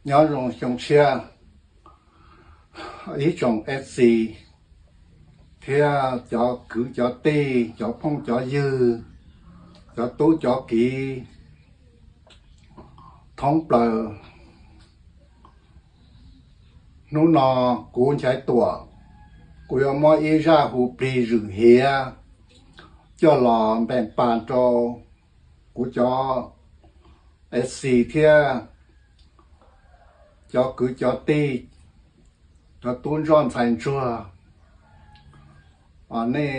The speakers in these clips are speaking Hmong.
Nyob zoo xyoo tshiab ib tsoom F C thiab cov kwv cov tij, cov phooj cov ywg, cov tub cov kiv thoob plaws. Hnub no kuv Nchaiv Tuam, kuv yuav muab ib zaj hu plig zwm hiav coj los npeem pas rau kuv cov F C thiab cov kwv cov tij, cov tub ntsuag ntxhais ntsuag. Nej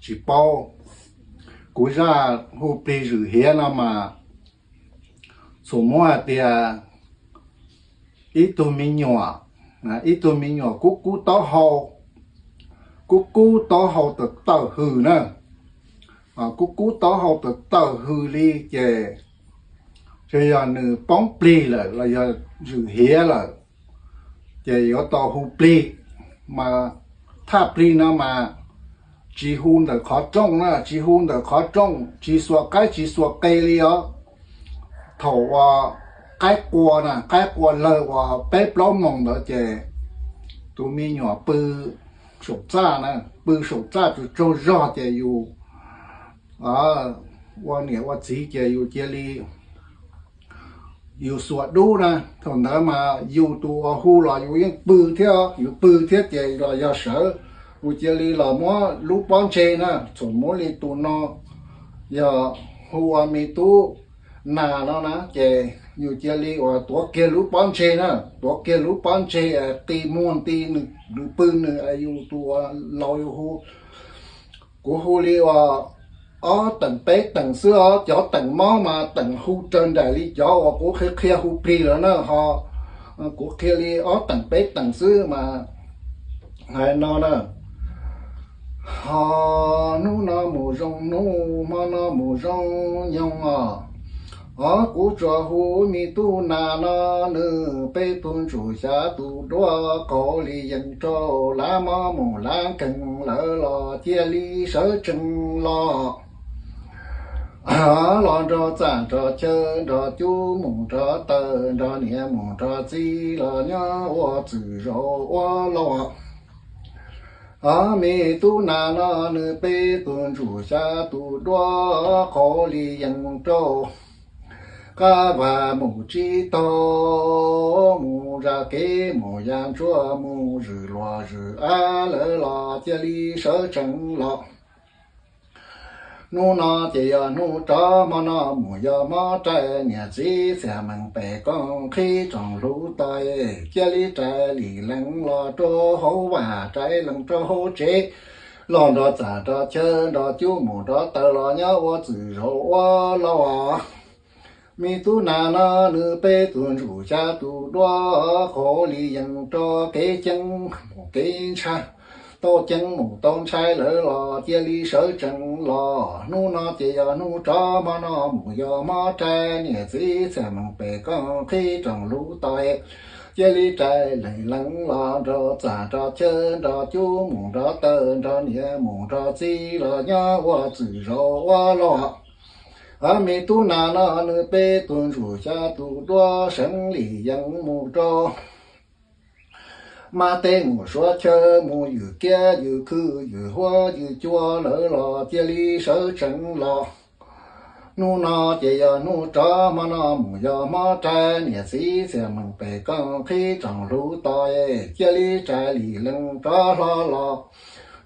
tsis paub, kuv zaj hu plig zwm hiav no mas txhum muab hais tias ib tug me nyuam, ib tug me nyuam kub kub taub hau, kub kub taub hau tawm tawm hws na, kub kub taub hau tawm tawm hws li ces tsis yog nws poob plig lawm los yog zwm hiav lawm, ces yuav tau hu plig. Mas thaj plig no mas tsis hu ntawm qhov rooj na, tsis hu ntawm qhov rooj, tsis xuas qaib tsis xuas qe li os. Thaum uas qaib qua na, qaib qua lawg uas peb plaub moos ntawd ces tus me nyuam pw saum txaj na, pw saum txaj tsaug tsaug zog ces yus ua niam ua txiv ces yus cia li yus xuas dub na. Thaum ntawd mas yus tus uas hu los yus yeej pw thiab, yus pw thiab ces los yog sawv, yus cia li los muab lub pob ntseg na, txhum muab li tus no, yog hu ua me tub nas no na ces yus cia li uas tuav kiag lub pob ntseg na, tuav kiag lub pob ntseg, qi muag nti nws pw nws, yus tus uas laus yus hu, kuv hu li uas ob teem peb teem xwb os. Cov teem mob mas teem hu raws nraim li cov uas kuv qhia qhia hu plig lawm na, ho kuv qhia li ob teem peb teem xwb mas hais no na. Ho hnub no mus zoo hnub, hmo no mus zoo nyoog os. Os, kuv tsuas hu me tub nas no, nws peb tug ntsuj xya tus duab, qaug li yees rau, lav mob mus lav nkeeg lawm los cia li sawv tsees los. Los nrog txaj nrog chaw nrog cub mus nrog taw, nrog niam mus nrog txiv los nyob ua txwm zaus ua laus. Os, me tub nas no nws peb tug ntsuj xya tus duab, qaug li yees rau, qab vaj mus tsib taug, mus zam kev mus ya ntsuab mus zwm luag zwm av lawm los cia li sawv tsees los. Hnub no ces yog hnub rov, hmo no mus yog hmo rai, niam txiv txiag meej pem kooj qhib tsoom hluv taws, cia li rais lim lees los rau hauv vaj, rais lees rau hauv tsev, los nrog txaj nrog chaw nrog cub mus nrog taw los nyob ua txwm zaus ua laus. Me tub nas no nws peb tug ntsuj xya tus duab, qaug li yees rau kev ceeb mus kev ntshai, tau ceeb mus tau ntshai lawm los cia li sawv tsees los. Hnub no ces yog hnub rov, hmo no mus yog hmo rai, niam txiv txiag meej pem kooj qhib tsoom hluv taws, cia li rais lim lees los nrog txaj nrog chaw nrog cub mus nrog taw, nrog niam mus nrog txiv los nyob ua txwm zaus ua laus. Os, me tub nas no nws peb tug ntsuj xya tus duab, seev lim yees mus rau mas tej mus suav chaw, mus ywm kiab ywm khw ywm huab ywm cua lawm los cia li sawv tsees los. Hnub no ces yog hnub rov, hmo no mus yog hmo rai, niam txiv txiag meej pem kooj qhib tsoom hluv taws, cia li rais lim lees rov hlo los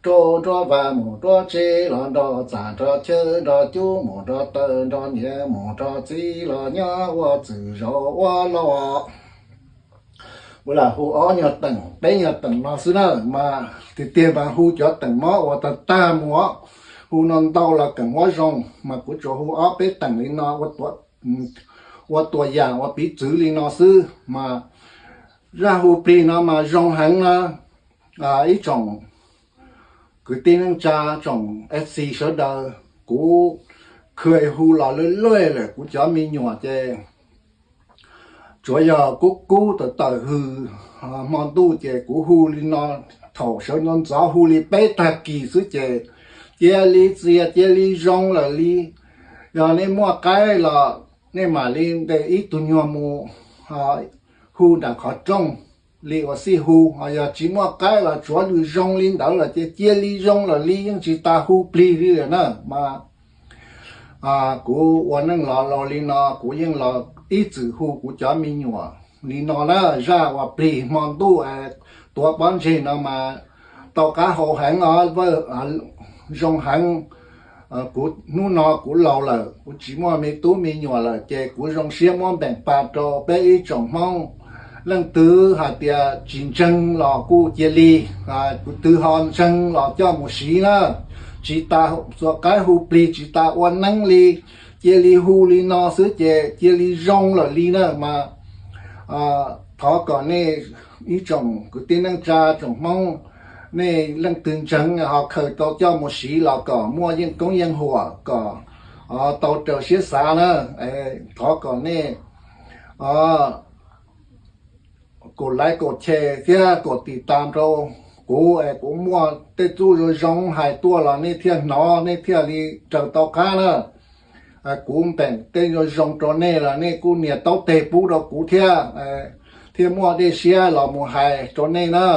rau nruab vaj mus nruab tsev, los nrog txaj nrog chaw nrog cub mus nrog taw, nrog niam mus nrog txiv los nyob ua txwm zaus ua laus. Kuv lam hu ob nyuag teem peb nyuag teem no xwb na, mas tiag tiag mas hu cov teem mob uas tag tag mus, hu no ntau los keem muab zoo, mas kuv tsuas hu ob peb teem li no ua tua yam ua piv txwv li no xwb. Mas zaj hu plig no mas zoo heev na, ib tsoom kwv tij neej tsa, tsoom F C sawv daws, kuv khw hu los lawm lawm lawm, kuv cov me nyuam ces tsuav yog kub kub tawm tawm hws, hmo ntuj ces kuv hu li no, thaum sawv ntxov ntxov hu li peb tag kis xwb ces cia li txias cia li zoo lawm li. Yog nej muaj qaib los Nej mam li ntes ib tug nyuag mus hu nram qhov rooj li uas xij hu, ho yog tsis muaj qaib los tsuav lwm zoo li ntawd los ces cia li zoo lawm li, yeej tsis tas hu plig li lawm na. Mas kuv ua neej los laus li no, kuv yeej los ib txwm hu kuv cov me nyuam li no na, zaj uas plig hmo ntuj tuav pob ntseg no mas tau qab hau heev os, zoo heev. Kuv hnub no kuv laus lawm, kuv tsis muaj me tub me nyuam lawm, ces kuv zoo siab muab npeem pab rau peb ib tsoom Hmoob. Leej twg hais tias tsis ntseeg los kuj cia li, kuv twg ho ntseeg los coj mus siv na. Tsis tas txuas qaib hu plig, tsis tas ua neeb li, cia li hu li no xwb ces cia li zoo lawm li na. Mas thov kom nej ib tsoom kwv tij neej tsa tsoom Hmoob, nej leej twg ntseeg ho khaws tau coj mus siv los kom muaj yeej koob yeej huam, kom tau raws siab xav na. Thov kom nej kom like, kom share thiab kom tiv tas rau kuv es kuv muaj tej txuj zoo zoo hais tuaj los nej thiaj hnov, nej thiaj li raws tau qab na. Kuv npeem tej zoo zoo rau nej los nej kuj nias taub teg pub rau kuv thiab, thiaj muaj dej siab los mus hais rau nej na.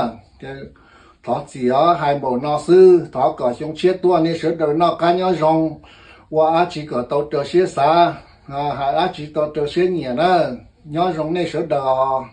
Thov txim os, hais npaum no xwb, thov kom xyoo tshiab tuaj nej sawv daws noj qab nyob zoo, ua dab tsi kom tau raws siab xav, hais dab tsi tau raws siab nyiam na. Nyob zoo nej sawv daws os.